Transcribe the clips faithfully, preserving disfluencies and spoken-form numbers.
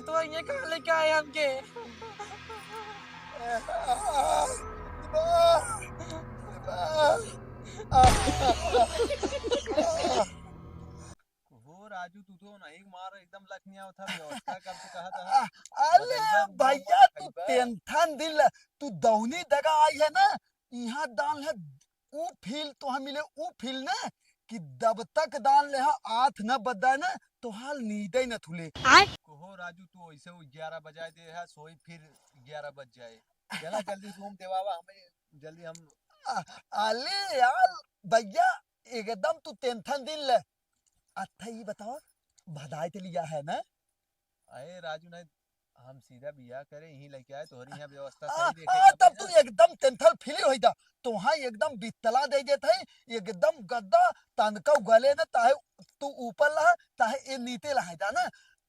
तो ये कहाँ लेके आए हमके? हो राजू, तू तो नहीं मार, एकदम लखनिया था, व्यवस्था कर से कहा था। अले भैया, तू टेंशन दिल, तू दौनी दगा आई है ना, यहाँ दाल है, ऊ फील तो हम मिले, ऊ फील ना कि दब तक दाल ले हा, आथ न बद्दा ना, तो हाल नींदे न थुले। आय। कहो राजू, तू ऐसे वो ग्यारह बजाए दे है, सोई फिर ग्यारह बज जाए। चला जल्दी रूम देवावा हमें, जल्दी हम अ-, अले यार भैया, एकदम तू टेंशन दिल ले। अच्छा, ये बताओ, भदाई ते लिया है ना? अरे राजू, नहीं, हम सीधा बियाह करे, यहीं लेके आए, तोहरी यहाँ व्यवस्था आ, सही देखे आ, तब तब तू ना। एकदम टेंशन फ्री होई जा। तोहाँ एकदम बितला दे देत है, एकदम गद्दा, तनका गले न, ताहे तू ऊपर लहा, ताहे ए नीचे लहा, जाना?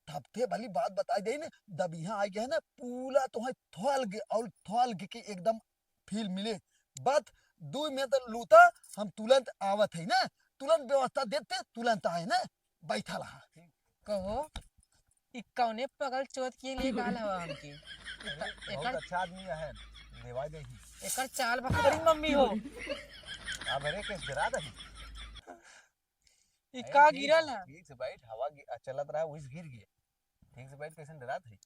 तब ते भली बात बताई दे ने, जब यहाँ आ गया है ना, पूरा तोहाँ थ्वर्ग और थ्वर्ग के एकदम फील मिले। बात दुई मिनट लूता, हम तुरंत आवत है ना, तुरंत व्यवस्था देते, तुरंत आए ना, बैठा रहा। कहो, ई कौने पगल चोद के लिए गाल हवा हमके? अरे, बहुत एकर अच्छा आदमी है, देवा दे ही। एकर चाल बकरी मम्मी हो। अब अरे के गिरा दे। ई अरे, का ठीक गिरल से, है? ठीक से बैठ, हवा गि-, आ, चलत रहा, वही से गिर गए। ठीक से बैठ, कैसे डरात है?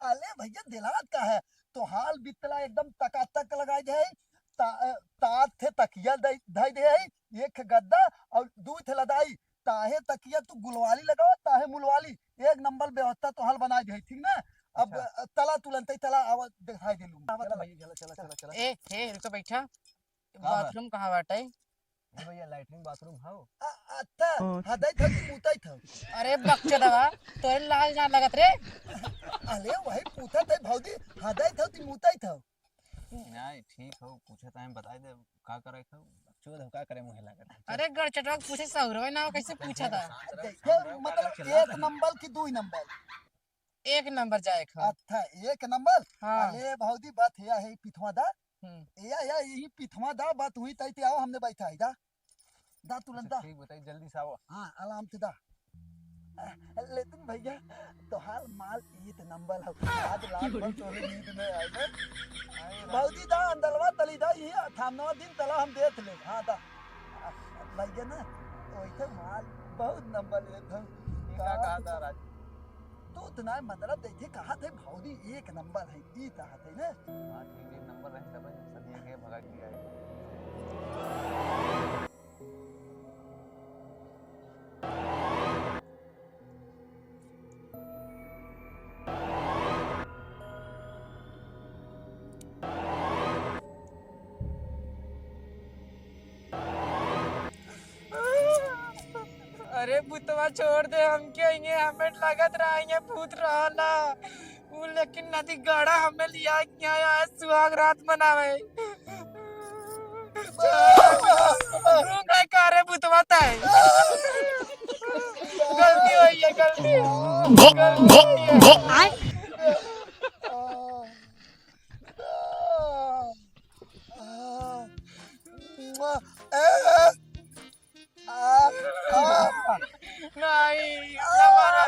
अले भैया, दिलात का है? तो हाल बितला एकदम तकातक लगाई दे है। ता-, तात थे तकिया दे, धई दे है, एक गद्दा और दू थे लदाई। ताहे तकिया तू गुलवाली लगाओ, ताहे मुलवाली, एक नंबर व्यवस्था तो हाल बनाई दे है, ठीक ना? अब अच्छा। तला तुलंत ही तला आवा दिखाई दे लूँ। चला भैया, चला, चला, चला, चला। ए, हे, रुको, बैठा। का बा? बाथरूम कहाँ बाटे? ए भैया, लैट्रिन बाथरूम हौ? अ-, अत्ता, हदाई था कि मुताई था? अरे बकचोदवा, तोरे लाल जान लगत रे। अरे वही पूछा था भौजी, हदाई था कि मुताई था? नहीं, ठीक हो, पूछा था, हम बताई दे, का करे खाओ? बकचोद हो, का करे मुँहे लागत है? अरे गड़चटवा के पूछे सहुरवे ना हो, कैसे पूछा था? शांत रहो, देखिए, शांत रहो, मतलब, का करे एक नंबर की दुई नंबर? एक नंबर जाए खाओ। अच्छा, एक नंबर? हाँ। अरे भौजी, बात यह है, पिथवा दा, हम्म। या, या, यही पिथवा दा, बात हुई तई ते आओ, हमने बैठा है, दा। दा तुरंत अच्छा, दा। ठीक बताई, जल्दी से आओ। हाँ, आराम से दा। लेकिन भैया, तोहार माल ईत नंबर हौ। आज रात भर तोरे नींद में आए ना। भौजी दा, अंदलवा तली दा, ये अठानवा दिन तला हम देख ले। हाँ दा। भैया ना, वैसे माल बहुत नंबर लेत हौ। ये का कहा था राजू? तू इतना मतलब देखे कहा थे भौजी एक नंबर है, ई कहा थे ना? हाँ, ठीक, एक नंबर रहे, तब सदिया के भगा के लिया है। अरे भूतवा छोड़ दे हमके, इहे हमें लगत रहा, इहे भूत रहला। उ लेकिन नदी गड़ा हमें लिया के यहाँ आए सुहाग रात मनावे। तू का करे भूतवा ताई? गलती होई है, गलती। गलती होई है। नहीं, हमारा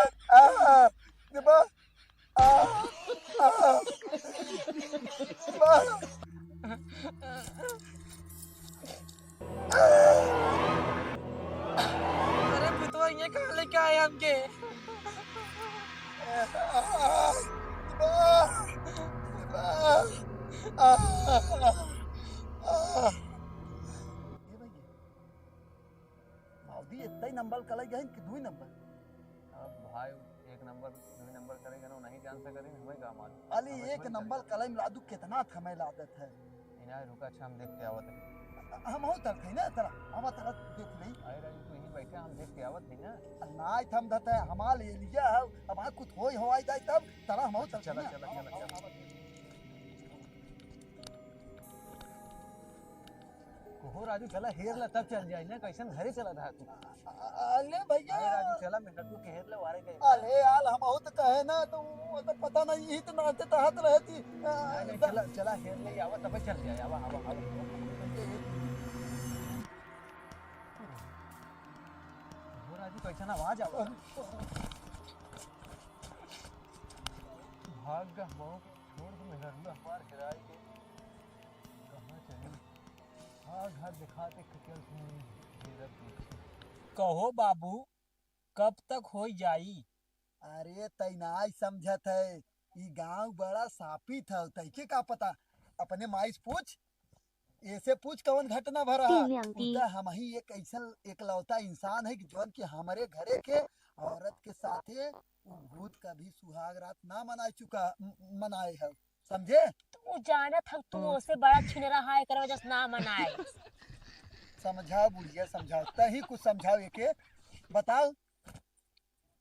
अरे भूतवा, ये कहाँ लेके आए हमके? भावदी, इतना ही नंबर कलाई गए कि दुई नंबर? अब भाई, एक नंबर, दुई नंबर करेगा ना, नहीं जान सके, हमें का मालूम। अली, हमें एक थोड़ी नंबर करेगा। कलाई में लादू, कितना समय लागत है। इनाय रुका, अच्छा, हम देख के आवत है। हम हो तर थे ना, तरा, हम तरा देख नहीं। अरे राजू, तू यहीं बैठे, हम देख के आवत है ना। नाय थम धत है, हमार एलिया है, अब हाँ कुछ होई हवाई जाए तब, तरा हम हो तर चला, ना। चला, चला, चला। कोहो राजू, चला हेर ला, तब चल जाई ना, कैसन घरे चला रहा तू? अ-, अ-, अले भैया। अरे राजू, चला, मैं लड्डू के हेर ले, वारे गए। अले यार, हम बहुत कहे ना, तो वो तो पता नहीं, यही तो नाते तहत रहती। अ, नहीं, नहीं, द- चला, चला, हेर ले, आवा, तबे चल जाए, आवा, आवा, आवा। कोहो राजू, कैसन आवाज आवा? भाग गह मऊ छोड़ के मेहररुआ हमार हेराई के कहाँ चली? हाँ, घर दिखाते खटियल से मेरी हेरत देखी। कहो बाबू, कब तक होई जाई? अरे, तै नाई समझत है, ई गाँव बड़ा सापित है, तैके का पता? अपने माई से पूछ, एसे पूछ कवन घटना भरा है। उ त हमही एक ऐसन एकलौता इंसान है कि जौन कि हमरे घरे के औरत के साथे उ भूत कभी सुहाग रात ना मनाए चुका, म-, मनाए है, समझे? तू जानत हम, तू ओसे बड़ा छिनरा है, एकर वजह से ना मनाए। समझाओ बुढ़िया, समझाओ, तही कुछ समझाओ एके, बताओ।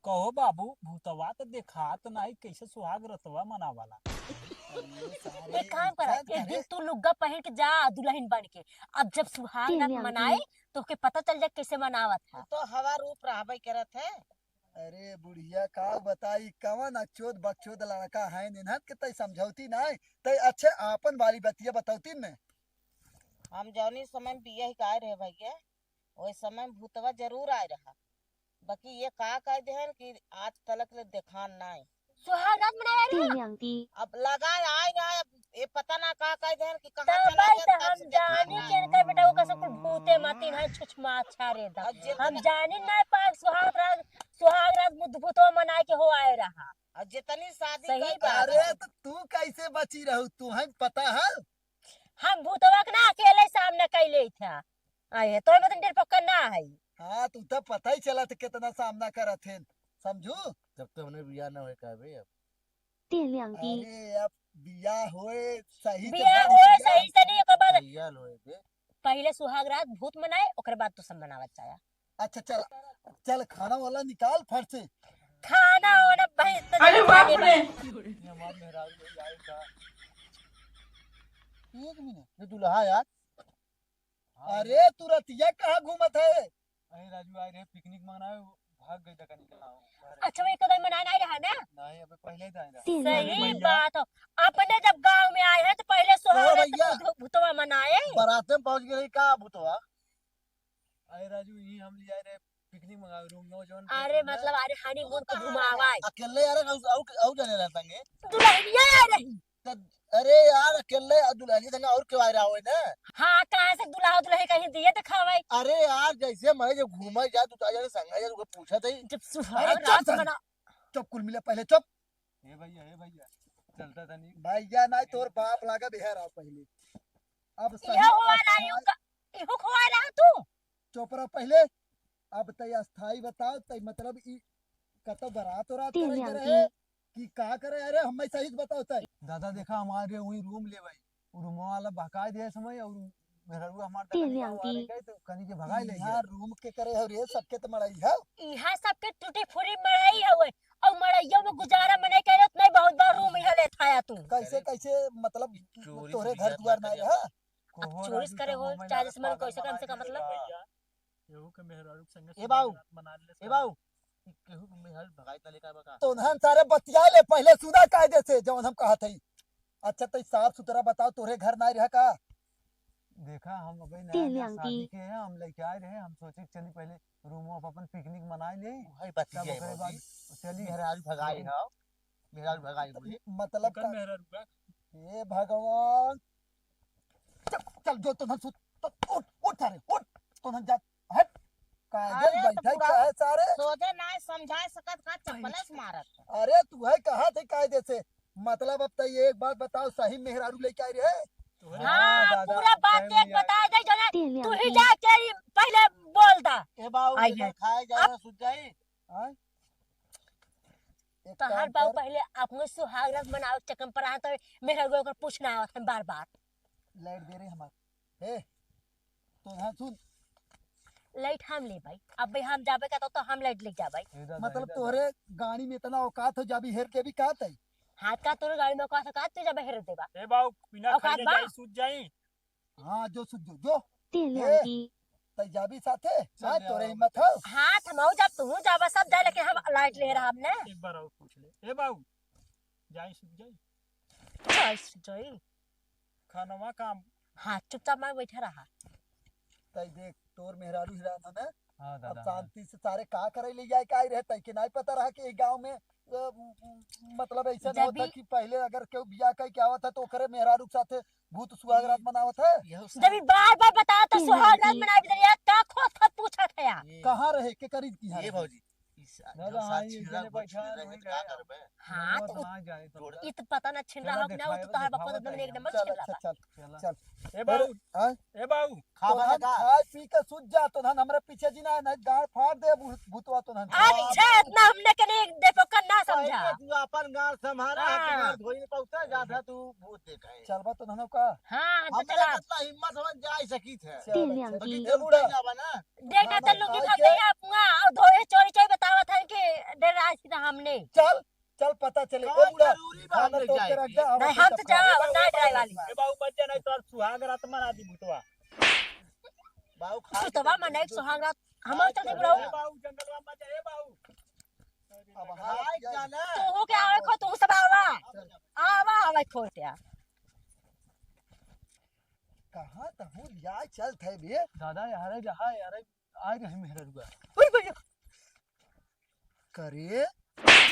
कहो बाबू, भूतवा त देखात नाई, कैसे सुहाग रतवा मनावाला? अरे सारे एक काम करा, इंसान एक दिन करे। तू लुग्गा पहिर के जा दुलहिन बन के, अब जब सुहाग रात मनाए तो ओके पता चल जाए कैसे मनावत है। तो हवा रूप रहबे करत है। अरे बुढ़िया, का बताई, कवन अचोद बकचोद लड़का है, इन्हन के तै समझौती नाई, तै अच्छे आपन वाली बतिया बतौती न। हम जौनी समय में बिया हिकाए रहे भैया, ओइ समय में भूतवा जरूर आए रहा, बाकी ये का कह देहन कि आज तलक ले देखान नाई। सुहाग रात मनाए रहा? अब लगा आए रहा, अब ये पता ना का कह देहन कि कहाँ तब चला भाई गया, तो तब हम से देखान जानी नाई। के इनका बेटा वो कैसे कुल भूते मातिन है, छुछ माछा रे दा। और जे हम जानी ना पाए सुहाग रात, सुहाग रात मुद्ध भूतवा मनाए के हो आए रहा। और जितनी शादी सही कर बात। अरे तो तू कैसे बची रहू, तू है पता है? हम भूतवा के ना अकेले सामना कैले था। आए है, तोर मदन डेढ़ पक्का ना है। हाँ, तू तो पता ही चला था कितना सामना करत है, समझू? जब तो हमने बियाह ना होए कहबे अब। अरे अब बियाह होए सही से बियाह बात होए किया। सही से नहीं, ओकर बाद सही हाल होए बे। पहले सुहाग रात भूत मनाए, ओकर बाद तू सब मनावत जाया। अच्छा चल, चल खाना वाला निकाल फट से। खाना वाला भाई इतना अरे बाप रे। ये हमार मेहरारू लोग आए का? एक मिनट, ये दुल्हा यार। हाँ। अरे तू रतिया कहाँ घूमत है? अरे राजू आए रहे पिकनिक मनाए, वो भाग गई दकनी का। अच्छा वो एक कदम मनाए नहीं रहा ना? नहीं, अबे पहले ही जाए रहा। सही बात हो। अपने जब गांव में आए हैं तो पहले सुहाग रात भूतवा मनाए। बारात में पहुंच गए का भूतवा? अरे राजू, यही हम ले आए रहे पिकनिक मंगावे रूम में, जौन अरे मतलब, अरे हनीमून को घुमावा है। अकेले यार, और, और, और जाने रहता है? दुल्हनिया आ रही। तो, अरे यार, अकेले और दुल्हनिया संगे और क्यों आ रहा हो ना? हाँ, कहाँ से दुल्हा दुल्हन कहीं दिए दिखावे? अरे यार, जैसे मैं जब घूमे जा, तू तो जाने संगे जा, तुमको पूछा था ही। जब सुहाग अरे चुप रात साले। बना चुप, कुल मिले पहले चुप। ए भैया, ए भैया, चलता था नहीं। भैया नहीं, तोर बाप लागा बिहार आओ पहले। अब सही इहो हुआ ना, अस्थाई इहो का, इहो खुआ रहा तू? चुप रह पहले। अब तै अस्थाई बताओ, तै मतलब ई कतो बारात उरात करे के रहे कि का करे? अरे हमें सही से बताओ तै। दादा देखा हमारे वही रूम ले भाई, वो रूम वाला बहकाए दे समय और मेहरारू हमार तक नहीं आवे के तो कनी के भगाई ले यार। रूम के करे हो रे, सबके तो मड़ई है। इहा सबके टूटी फूटी मड़ई हवे, और मड़इयों में गुजारा मने करे, उतना ही बहुत बड़ा रूम इहा ले थाया तू। कैसे, कैसे मतलब तोरे घर दुआर ना रहा? अब चोरी करे हो, चाहे जैसे मन कैसे काम से का मतलब? भैया, केहू के मेहरारू के संगे ए बाऊ, सुहाग रात मना ले ए बाऊ, ई केहू के मेहरारू भगाई ना लेकर बका। तोन्हन सारे बतिया ले पहले सुना कायदे से, जौन हम कहत हई। अच्छा, तो साफ सुथरा बताओ, तोरे घर ना रहा का? देखा, हम अबे नया नया शादी के हैं, हम लेके आए रहे, हम सोचे कि चली पहले रूम में अपन पिकनिक मनाए ले, भाई, बतिया तब ओकरे बाद चली। मेहरारू भगाई हो, मेहरारू भगाई बोली। मतलब का? मेहरारू का? हे भगवान, चल, चल, जो तो धन सुत, तो उठ, उठ सारे, उठ, तो धन जा, हट। कायदे अरे, तो बैठा पूरा क्या है सारे? सोझे ना समझा सकत का, चप्पल से मारत। अरे, तू है कहा थे कायदे से? मतलब, अब तो ये एक बात बताओ, सही मेहरारू लेके आई रहे? हाँ, दादा, पूरा बात एक बता दे, जना, तू ही जाके ही पहले बोल दा। ए बाबू, आई है। खाए जाए अब सुत जाई। हाँ? एक तहार काम बाबू कर। पहले अपने सुहाग रात मनावे के चक्कर में पड़ा है, तो मेहरारू ओकर पूछना आवत है बार बार। लाइट दे रहे हमार। हे, तो यहाँ सुन। लाइट हम ले भाई, अब भाई हम जाबे का तो, तो हम लाइट ले जाबे। ए दादा, मतलब ए दादा। तोहरे गाड़ी में इतना औकात हो, जाबी हेर के भी कहत है? हाथ का तोहरे गाड़ी में औकात हो, का तू जाबे हेर देबा? ए बाबू, बिना औकात खाइले बा? जाई, सूत जाई। हाँ, जो सुत जो, जो। ए, तै जाबी साथे? चल हाँ, ले तोरे आओ। हिम्मत हो? हाँ, थमाऊ जब तू जाबा, सब जाए, लेकिन हम लाइट ले रहा हमने। एक बार और पूछ ले। ए बाबू, जाई सूत जाई? जाई सूत जाई। खानवा काम। हाँ, चुपचाप मार बैठा रहा। तै देख, तोर मेहरारू हिरान है ना? हाँ, अब दादा, हाँ। शांति से सारे का करे ले जाए, का ही रहे, तै के नहीं पता रहा कि ये गांव में अ, मतलब ऐसा ना जब होता भी कि पहले अगर केहू बियाह कइके आवत है तो ओकरे मेहरारू के साथे भूत सुहाग रात मनावत है। यहो जब ई बार बार बतावत है सुहाग रात मनावे के, का खोद खोद पूछत है यार? ये कहाँ रहे, केकरी की यहाँ ये रहे? भौजी, इस दादा, यहाँ हाँ, साथ ये छिन रहा, जने वो बैठा छिन है, रहे, वहीं तो का गया। करबे? हाँ, वो तो तो ना जाए तो। ई तो पता ना छिन चलो रहा हो कि ना, वो दिखाओ, तो तोहार दिखाओ, बापा तो एकदम एक नंबर चल, छिन रहा। अच्छा, चल, चलो। चल। ए बाबू, हाँ? ए बाबू, खा तो बना हम का? खाए पी के सुत जा, तो धन हमरे पीछे जी ना, नहीं गाड़ फाड़ दे भूत-, भूतवा तो धन। अच्छा, इतना हमने के नहीं देखो, कर ना समझा। पहले तू अपन गाड़ संभाला, हाँ। हमार धोई नहीं पहुंचा, जा था तू भूत देखा है। चलबा तो धनो का? हाँ, हम तो हमने चला। कितना हिम्मत समझ जा ही सकी थे। चल, तीन अच्छा। अंकी। तो कितने बूढ़ा जाबा ना? देख ना, खाना तो लुंगी खाए भर के दे आप वहाँ, और धोए चोरी चोरी बतावत है कि डर रहा है सीधा हमने। चल, चल पता चले। ए कौन बूढ़ा, जरूरी बा खाना हमने तो जाए के रख के? दे, हम नहीं, अपन हम तो सब जाओ, खाए। हम ना डराए वाली। ए बाबू, मत जा, नहीं तो आज सुहाग रात मना दी भूतवा। बाबू, खा के भूतवा देख, मने जो सुहाग रात, हम खा चल के दे बुढ़ऊ। ए बाबू, जंगलवा मत जा, ए बाबू। अब खा हाथ के जाना। तू हो क्या आवे खो, तू सब आवा। चल। आवा, आवे खो क्या? कहाँ तहूँ लिया चल थे बे? दादा, यार, जहाँ, यार, आइ रहे मेहररुआ। उई भैया। करे?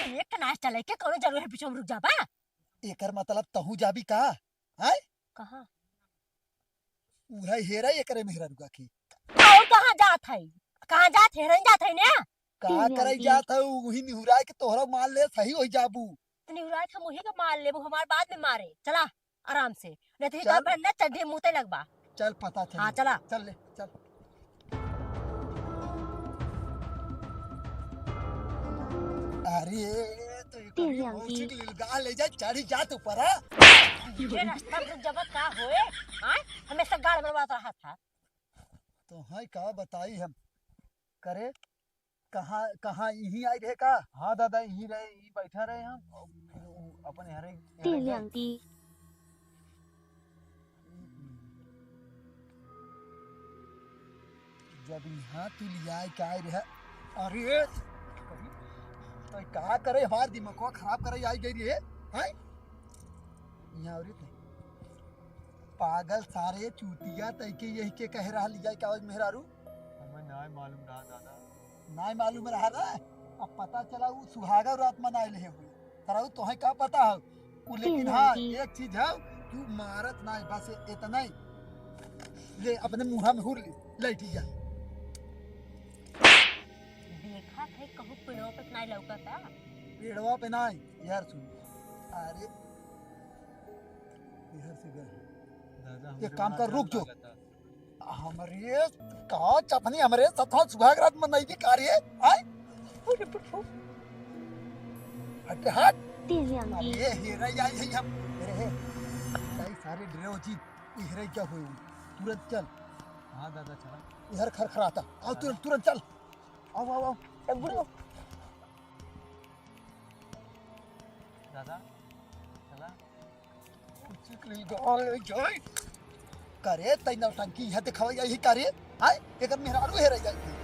एक नाच चले के कौनो जरूर है पीछे में रुक जाबा? एकर मतलब तहूँ जाबी का? हैं? कहाँ? उहे हेरा एकरे मेहररुआ की। और कहाँ जात है? कहाँ जात है? हेरन जात है ना? का तीन करे अंकी। जात है? उही निहुराए के तोहरा मार ले, सही हो जाबू। तो निहुराए के हम उही के मार लेबू, हमार बाद में मारे। चला। आराम से, नहीं तो चल। हिका भर ना चड्ढी मुते लगबा। चल, पता चल। हाँ, चला। चल ले, चल। अरे, तो ये तेरी कभी आंटी। भौजी के लीलगाह ले जा, चढ़ी जा तू ऊपर, हाँ? ये रास्ता में जबत का होए, हाँ? हमेशा गाड़ में बात रहा था। तो हाँ, का बताई हम? करे, कहाँ, कहाँ यहीं आई रहे का? हाँ दादा, यहीं रहे, यहीं बैठा रहे हम। और फिर वो अपन हरे, हरे तेरी गए। आंटी। जब यहाँ तू लियाए के आए रहे, अरे, तो का करे, हमार दिमागवा खराब करे आई गई रहे, हैं? यहाँ अउरी थे। पागल सारे चूतिया, तैके यही के कह रहा लियाए के आवाज मेहरारू? हमें नाय मालूम रहा दादा। नाय मालूम रहा ना? अब पता चला उ सुहागा रात मनाए ले हुए। सरऊ तोहे का पता हो? उ लेकिन हाँ, एक चीज हो कि उ मारत नाय, बस इतना ही। ले अपने मुँहा में हुर ले, लैटी जा। देखा थे कहूँ पेड़वा पे नाय लौकता। पेड़वा पे नाय, यार सुन। अरे, इधर से गए। दादा, एक हमरे काम बड़ा कर, डर रुक जो। लागता। हमरे का चपनी हमरे सथा सुहाग रात मनई की कार्य, आय? हट, हट। तेरी आंटी। अरे, हेरा, या, या, या। अरे, हे। ताई सारे डरे हो जी। ये हेरा क्या हुई? तुरंत चल। हाँ, दादा, चला। इधर खरखराता। आओ, तुरंत, तुरंत चल। आओ, आओ, आओ। ए, बुढ़ो। दादा, चला। चिकली गाल जाए। करे, तई नौटंकी यहाँ दिखावा यही करे? आय, एकर मेहरारू हेरा जाए।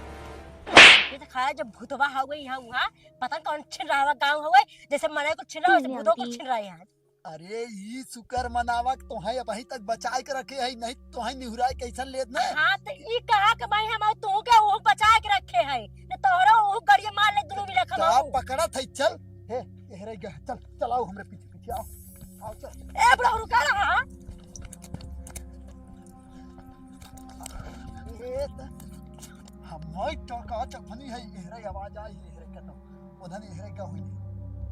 ये तो खाया जब भूतवा हो गई यहाँ, वहाँ पता कौन छिन रहा गाँव हो गई, जैसे मने को छिन रहा, वैसे भूतवा को छिन रहा है यहाँ। अरे, ई शुक्र मनावा कि तोहे अबहीं तक बचाए के रखे है, नहीं तोहे निहुराए कैसन लेत ना। हाँ, तो ई कहा के भाई हम तू के वो बचाए के रखे है, न तोहरा वो गड़िया मार ले दोनों मिला का खमाऊ। पकड़ा था, चल। हे, ये रह गया, चल, चलाओ हमरे पीछे, पीछे आओ, आओ चल। ए बुढ़ऊ रुका रहा। ए त, हम वही टोका चपनी है, ये रे आवाज आई, ये रे कतो। उधर ये रे का हुई,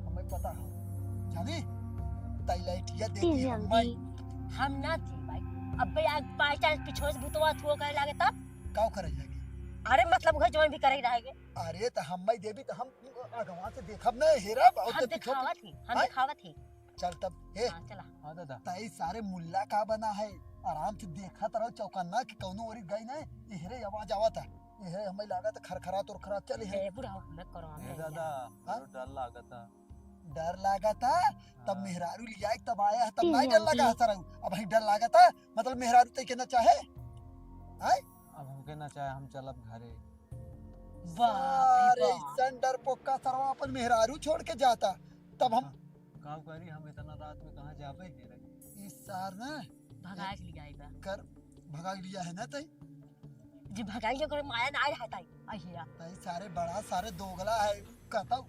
हमें पता है। जानी? ताई लाइटिया दे दी हम भाई। हम ना थी भाई। अबे आज by chance पीछे से भूतवा थुओ करे लागे तब? काव करे लागे? अरे मतलब उहे जौन भी करे रहेगे। अरे त हम भाई देवी त हम अगवा से देखब ना, हेरा बहुत हम पीछे दिखावत ही, हम हैं? दिखावत ही। चल तब, ए। हाँ, चला। हाँ, दादा। ताई सारे मुल्ला का बना है, आराम से देखत रहो चौकन्ना कि कौनो ओरी गई ना, एहरे आवाज आवत है, एहरे हमें लागत खरखरात उरखरात चली है। ए, बुढ़ा, हमें करो, हमें ए, दादा, हाँ? हमरो डर लागत है। डर लागत है? तब हाँ। मेहरारू लिया के तब आया है, तब नहीं डर लगा है सरऊ। अब ही डर लागत है, मतलब मेहरारू तई के ना चाहे? आय? अब हमके ना चाहे, हम चलब घरे। बाप रे बाप। अइसन डरपोका सरवा अपन मेहरारू छोड़ के जाता, तब हम का करी, हम इतना रात में कहाँ जाबे? इस सार ना भगा के लिया है बा। कर भगा के लिया है ना तई? जी भगाई जो कर माया ना रहता है। अहिया। तई सारे बड़ा सारे दोगला है, कहता उ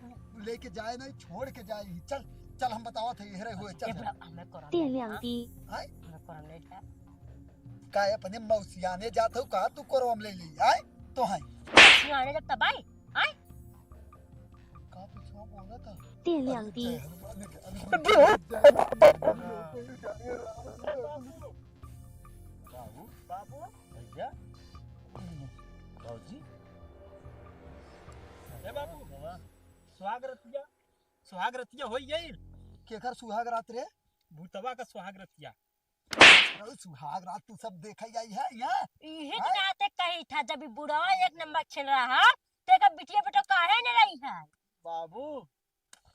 लेके जाए नहीं, छोड़ के जाए ही। चल, चल, हम बतावत है, हेरे हुए, चल। ए, बुढ़ा, हमें कोरम तेल नहीं आंटी। आय? हमें कोरम नहीं था। का अपने मौसियाने जात हो, का तू कोरम ले ली, आय? तो है। मौसियाने जब तब आई, आय? का पीछे बोला था? तेल अरे, आंटी। जय हनुमान के, अरे, बाबू, बाबू, भैया, बाबूजी। ए बाबू, सुहाग रतिया, सुहाग रतिया होई गई। केकर सुहाग रात रे? भूतवा का सुहाग रतिया। अरे सुहाग रात तू सब देखा जाई है यहाँ? इहे हाँ? के नाते कही था, जब ई बुढ़वा एक नंबर खेल रहा है, तो एकर बिटिया बेटा काहे न रही है? बाबू,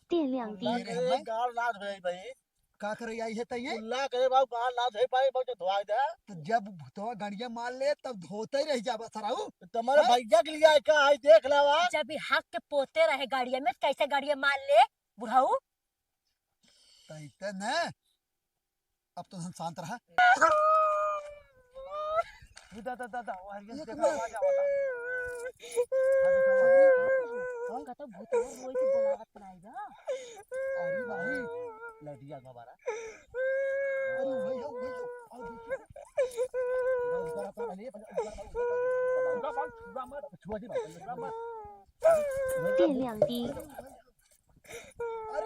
तेल आंटी। कुल्ला करे गाल लाज होई भाई। का करे आई है तइये? कुल्ला करे बाबू, गाल लाज होई भाई, बहुत धोआ दे। तो जब भूतवा गड़िया मार ले, तब धोते रह जाबा सराऊ। तुम्हारे हाँ? भैया के लिए आई का, आई देख लावा। जब ई हक के पोते रहे गाड़िया में, कैसे गाड़िया मार ले बुढ़ऊ? तैते न, अब तो हम शांत रहा। दा, दा, दा, दा, वो हरियर एक देखा, मिनट। आवाज आवता। हाँ? का तो भूत और रोई के बोलावत नाई बा। अरे भाई, लड़िया बाबा रा। अरे वही हो, वही हो। और देखिए। ऊपर आता है, ऊपर, ऊपर, ऊपर, ऊपर। छुआ मत, छुआ मत। तेल आंटी। अरे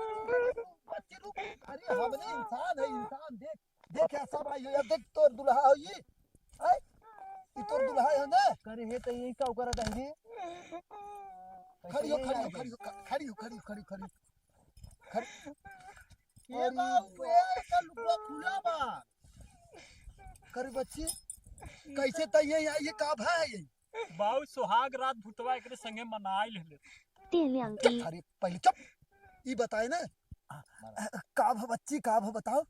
रुक, रुक, रुक, बच्ची रुक। अरे हमने इंसान है, इंसान। देख, देख कैसा भाई हो, देख तोर दुल्हा हो ये। हैं? ये तोर दुल्हा है ना? करे है तो यही का करत है जी? खड़ी हो, खड़ी हो, खड़ी हो, ख-, खड़ी हो, खड़ी हो, खड़ी हो, खड़ी हो। खड़ी। ये अरे बाबू, ये इसका लुगवा खुला बा। करे बच्ची, कैसे तइये आई, ये का भा है ये? बाऊ, सुहाग रात भूतवा एकरे संगे मनाई लेले। तेल आंटी। चुप थारी, पहले चुप। ई बताए ना, का भ बच्ची, का भ बताओ?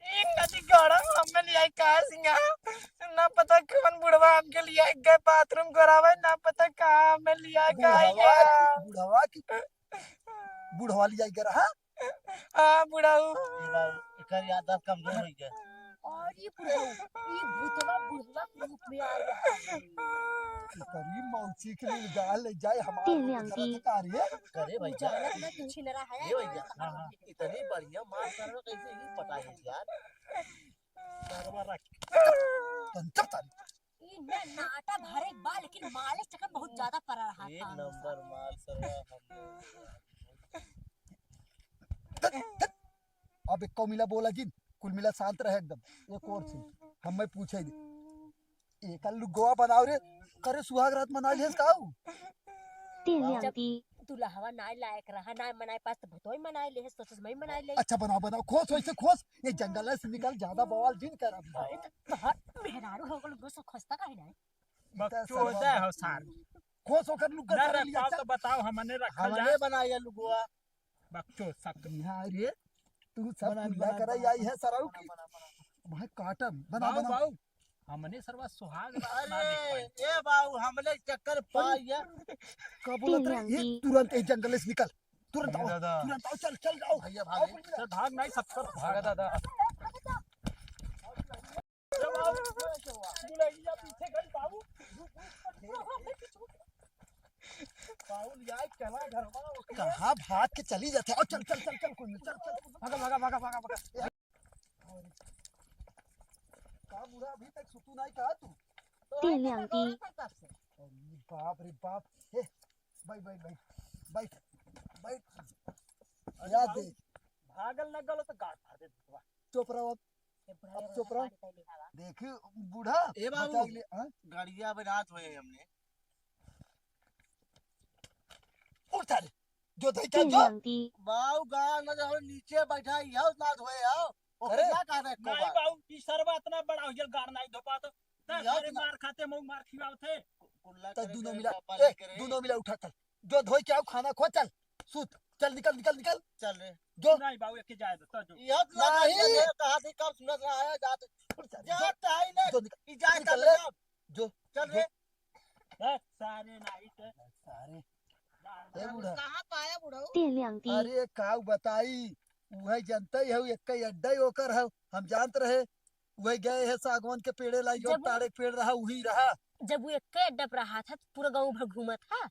ई नदी गड़ा हमें ले आई का सिंगा? ना पता कौन बुढ़वा हमके ले आई गए बाथरूम करावे, ना पता कहाँ हमें ले आई का बुढ़वा की, बुढ़वा की, बुढ़वा ले आई गए रहा। हाँ, बुढ़ऊ। ए बाबू, एकर याददाश्त कमजोर होइ गया। और ये बुढ़ऊ, ये भूतवा बुढ़वा के रूप में आ रहा है। एकर ई मौसी के लिए गाल ले जाए, हमारे तेल आंटी। करे भाई, जानत ना कि छिनरा है, ए भैया, हाँ, हाँ। इतनी बढ़िया मार करवा कैसे ही पता है यार। करवा रख। तन चुप तारी। ई ना नाटा भरे बा, लेकिन मालिश चक्कर बहुत ज्यादा पड़ा रहा एक था। नंबर मार सरवा हम। धत, धत। अब एक कौ मिला बोला जिन, कुल मिला शांत रहे एकदम। एक और चीज, हम मैं पूछे दे। एका लुगवा बनाओ रे, करे सुहाग रात मना लिहस काऊ? तेल जब आंटी। दुल्हवा नाय लायक रहा, नाय मनाए पास तो भतोई मनाए ले, सोचस मैं मनाए ले। अच्छा बनाओ, बनाओ, खोस वैसे खोस, ये जंगल से निकल, ज्यादा बवाल जिन कर अभी। अरे तो तोहर मेहरारू हो गल, बस खोसता काहे नाय? बकचोदा हो सार। खोस ओकर लुग्गा ना सारे रख लिया, पाओ चल। तो बताओ, हमने रखल हमने जा। बनाया लुगवा। बकचोद सब। बिहार रे, तू सब बना, कुल्ला बना, करा बना, आई है बना, सराऊ बना, की। बना, बना, बना। भाई काटम, बना, बाऊ, बना। बाऊ, हमने सरवा सुहाग रात ना अरे, देख पाई। ए बाऊ, हमने चक्कर पाई है। का बोलत रे? ये तुरंत ए जंगल से निकल। तुरंत आओ, दादा। तुरंत आओ, चल, चल जाओ। भैया भाग आओ, गए। कुल्ला। चल भाग नहीं, सब कर। भागा दादा। दुल्हनिया पीछे गई बाबू। बाबू लिया चला घरवा। कहाँ भाग के चली जाते? आओ, चल, चल, चल, चल, कुल्ला, चल, चल। भागा, भागा, भागा, भागा, भागा। का बुढ़ा अभी तक सुतू नहीं कहा तू? तेल आंटी। अरे बाप रे बाप। ए, बैठ, बैठ, बैठ, बैठ, बैठ। अरे याद बाबू, दे। भागल न गलो तो गाड़ फाड़ दे दूंगा। चुप रहो अब। अब चुप रहो। देखी बूढ़ा, ए बाबू, बचा ले, हाँ? गाड़िया अब रात होए हमने। उठ सारे, जो धई चल जो। बाऊ गाड़ न जाओ, नीचे बैठा ही है, ना धोए आओ। ओके, अरे, ना कहा था एको नहीं बार। बाऊ, ई सरवा इतना बड़ा हो गया, गाड़ नहीं धो पातो। ना इतना सारे मार खाते, मऊ मार खिलाओ थे। कुल्ला तो करे, दोनों करे, मिला, पापा ए, नहीं करे। दोनों मिला उठा चल। जो धोई के आओ, खाना खो चल। सूत, चल निकल, निकल, निकल। चल रे। जो। नहीं बाऊ, एक जाए दो, तो जो। यह तो नहीं। लगा, ये कहा थी कब सुनत रहा है, जात, उठ चल, जात जो। आई ना। जो निकल, ई जाए निकल चल ले। ना। जो, चल जो। रे। ए, सारे नाही के। सारे। ए, बूढ़ा। कहाँ पाया बुढ़ऊ? तेल आंटी। अरे, काऊ बताई, उहे जनते ही हऊ, एक ही अड्डा ही ओकर हऊ, हम जानत रहे, उहे गए है सागवान के पेड़े लाई, जो जब ताड़े के पेड़ रहा, उही रहा। जब वो एक ही अड्डा पर रहा था, तो पूरा गाँव भर घूमत था।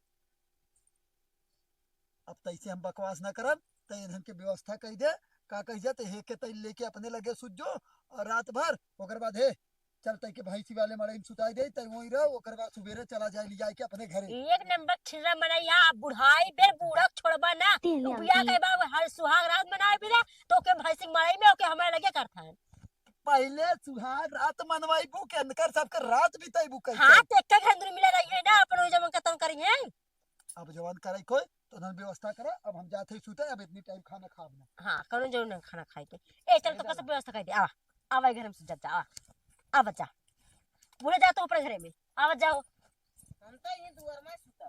तैसे हम बकवास ना करब, तै इन्हन के व्यवस्था कइ दे। का कहि जा, तै हे के तै लेके अपने लगे सुत जो, और रात भर ओकर बाद हे चल तै के भैंसी वाले मड़ई में सुताई दे, तै वहीं रहो, ओकर बाद सुबेरे चला जाए, ले जाए के अपने घरे। एक नंबर छिर्रा मनई है, अब बुढ़ाई बेर बूढ़ा छोड़बा ना। तो बियाह के बाद हर सुहाग रात मनाए बिना, तो के भैंसी मड़ई में, ओके हमारे लगे करता है। पहले सुहाग रात मनवाइबू के अनकर सबके रात बिताइबू कैसे? हाँ, तो एक घर दूर मिला रही है ना, अपन वही जमन खत्म करी है। अब जवान करे कोई, तो उन्हन व्यवस्था करा, अब हम जाते ही सुते, अब इतनी टाइम खाना खाब ना। हाँ, कौनो जरूर ना खाना खाए के। ए, चल, तो कसम व्यवस्था कर दे, आवा, आवा, घर में से जा, जा, आवा, आवा, जा, पूरे जा तो ऊपर घरे में, आवा, जाओ। हम तो ये दुआर में सुता।